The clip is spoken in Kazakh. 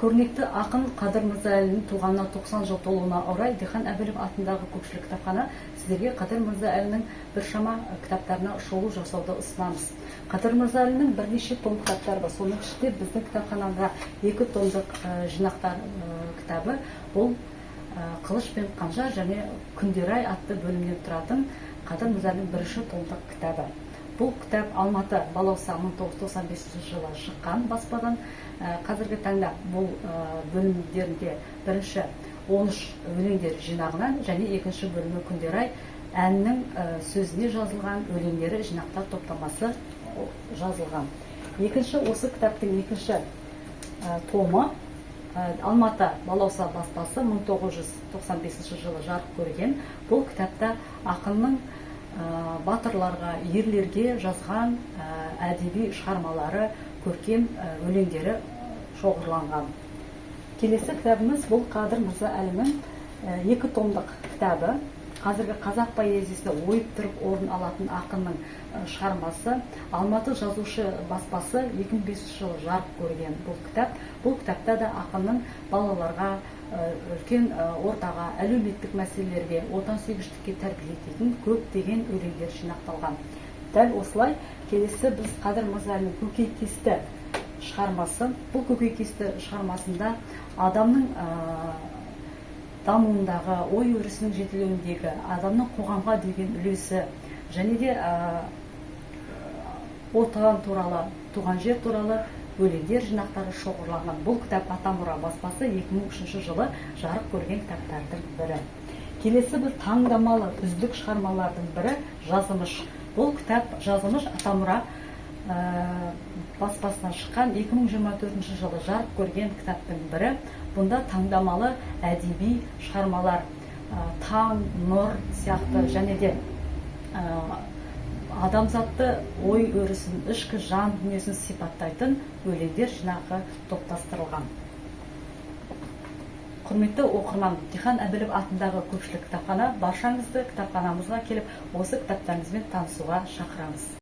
Көрнекті ақын Қадыр Мырза Әлінің туғанына 90 жыл толуына орай Дихан Әбілов атындағы көпшілік кітапхана сіздерге Қадыр Мырза Әлінің біршама кітаптарына шолу жасауды ұсынамыз. Қадыр Мырза Әлінің бірнеше том кітаптары бар. Соның ішінде біздің кітапханада екі томдық жинақтар кітабы, бұл «Қылыш пен қанжар» және «Күндер ай» атты бөлімнен тұратын Қадыр Мырза Әлінің бірінші томдық кітабы. Бұл кітап Алматы Балауса 1995 жылы шыққан баспадан. Қазіргі таңда бұл бөлімдерінде бірінші 13 өлеңдер жинағынан және екінші бөлімі «Күндер ай» әнінің сөзіне жазылған өлеңдері жинақтар топтамасы жазылған. Екінші, осы кітаптың екінші томы Алматы Балауса баспасы 1995 жылы жарық көрген. Бұл кітапта ақынның батырларға, ерлерге жазған әдеби шығармалары, көркем өлеңдері шоғырланған. Келесі кітабымыз бұл Қадыр Мырза Әлінің екі томдық кітабы. Қазіргі қазақ поэзиясында ойып тұрып орын алатын ақынның шығармасы. Алматы жазушы баспасы 2005 жылы жарық көрген бұл кітап. Бұл кітапта да ақынның балаларға, үлкен ортаға, әлеуметтік мәселелерге, отансүйгіштікке тәрбиелейтін көптеген өлеңдер жинақталған. Дәл осылай, келесі біз Қадыр Мырза Әлінің көкейкесті шығармасы. Бұл көкейкесті шығармасында адамның дамуындағы, ой өрісінің жетілуіндегі, адамның қоғамға деген үлесі және де Отан туралы, туған жер туралы өлеңдер жинақтары шоғырланған. Бұл кітап Атамұра баспасы 2003 жылы жарық көрген кітаптардың бірі. Келесі бір таңдамалы үздік шығармалардың бірі «Жазымыш». Бұл кітап «Жазымыш» Атамұра баспасынан шыққан, 2024 жылы жарық көрген кітаптың бірі. Бұнда таңдамалы әдеби шығармалар, таң, нұр сияқты және де адамзатты, ой өрісін, ішкі жан дүниесін сипаттайтын өлеңдер жинағы топтастырылған. Құрметті оқырман, Дихан Әбілов атындағы көпшілік кітапхана баршаңызды кітапханамызға келіп, осы кітаптарымызбен танысуға шақырамыз.